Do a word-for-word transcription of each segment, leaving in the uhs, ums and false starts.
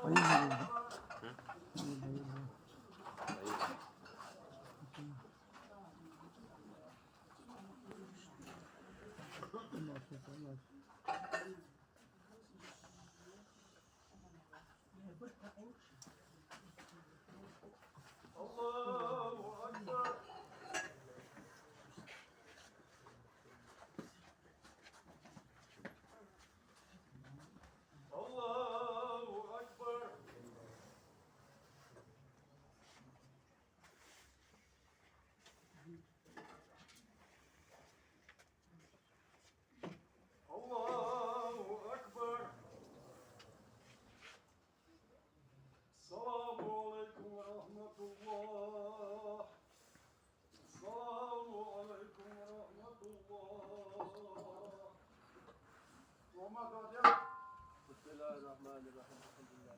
الله أكبر. الله أكبر. الله أكبر. السلام عليكم ورحمة الله. السلام عليكم ورحمة الله. وما بعد. بسم الله الرحمن الرحيم. الحمد لله.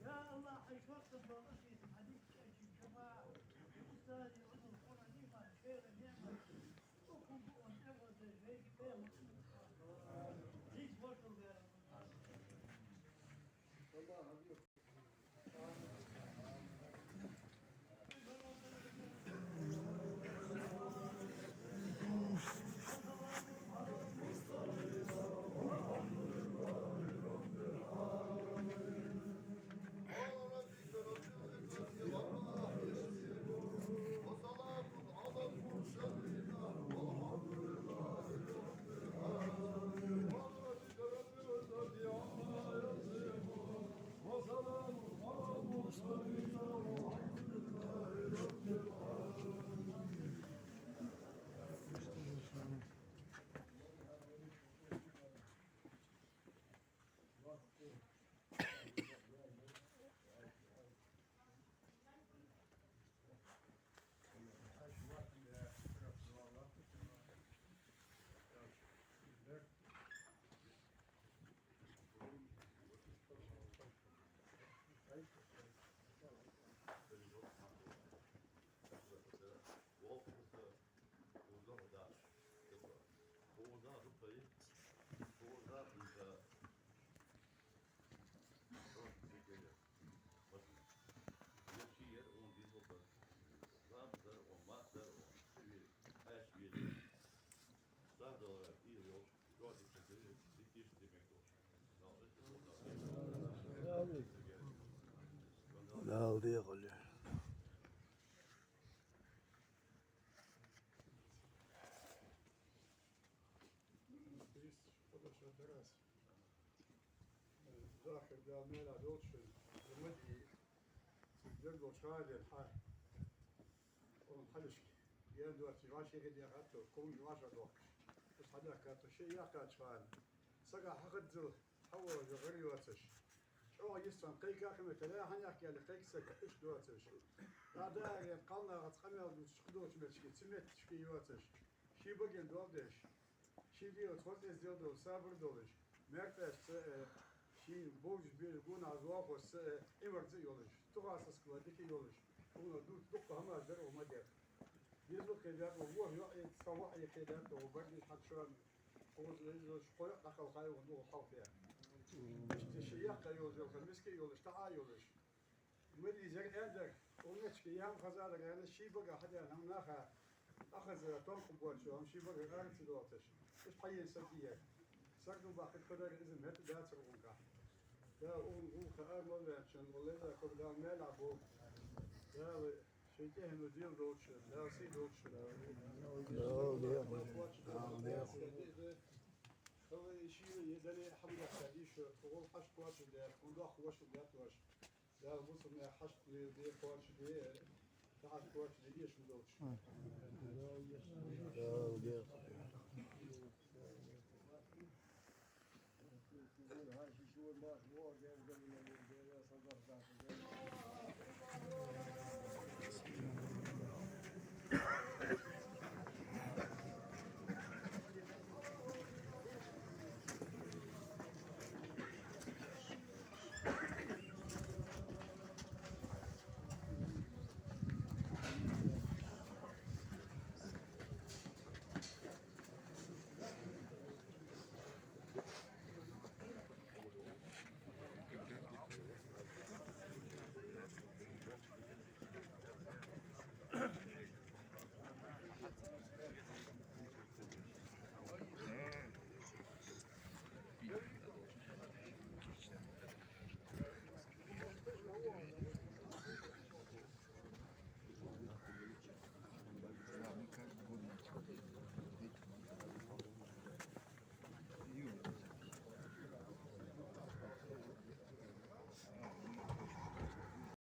يا الله، حي شرط الضغط، حديث الجماعة، يقول ثاني عذر القرآن، إيمان، خير، نعمة. Дала дехале. Дийс, подошел до нас. Захар Дала мел долча, Мадий, дердо чхаден хьа. Он хьалишка. Ген доацаш, вӀашагӀ дехатто, кхувш вӀашагӀ дохкаш. Ус хьадахкатто, ши яккхача хана. Сага хьахадзал, хьавожа гӀар йоацаш. ЧӀоагӀа йистан кхайкахьа меттала, хьанехк яли кхайк сага, иштта доацаш. ДӀа-дӀа арен кхалнахаца къамаьл дувцаш, кхыдолча метташка, цу метташка йоацаш. Ший баген доал деш. Ший дегӀаца хоза-эздел долаш, сабар долаш, маьркӀаж ца а, ший бовзаш-безаш гонахьа зоахоша ца а, Ӏимарца а йолаш, туха саскала дика а йолаш, хӀана ду дукха хӀамаш дар укх Мадех. Дезал кхедаьд укх, ворхӀ йоӀ, цхьа воӀ кхедаьд укх, бардаш хьан шоана, хоза-эздел долаш, кхо йоӀ дӀакхелхай укх дулх хьалхе. Иштта ший яккха йолаш, йолха миска а йолаш, таӀа а йолаш. Мадий зер аьннадар, укх метташка яхьам хазадар аьнна, ший бага хьадаьнна хӀама наха, ахаза тонкъа боацаш, хӀама ший бага ара ца доалийташ. Иштта хьаена саг я ер. Саг ду баккхар кхадар из метта дацар укхунга. Дала укхун гӀулакха ара ма ваьнначун, валлай, Дала кхоба Дала маьлехьа болба. Дала ший тӀехьено дел долча, Дала сий долча. Дала дехале. Дала дехале. Хала шийна е дане хьамдахка дийша, гӀолла хьашт кхоачашдаь, хӀама доккха вошал даьтта ваша. Дала бусалба наьха хьашт де, де кхоачашде, тӀехьашт кхоачашде, эшам долча. Дала дехале.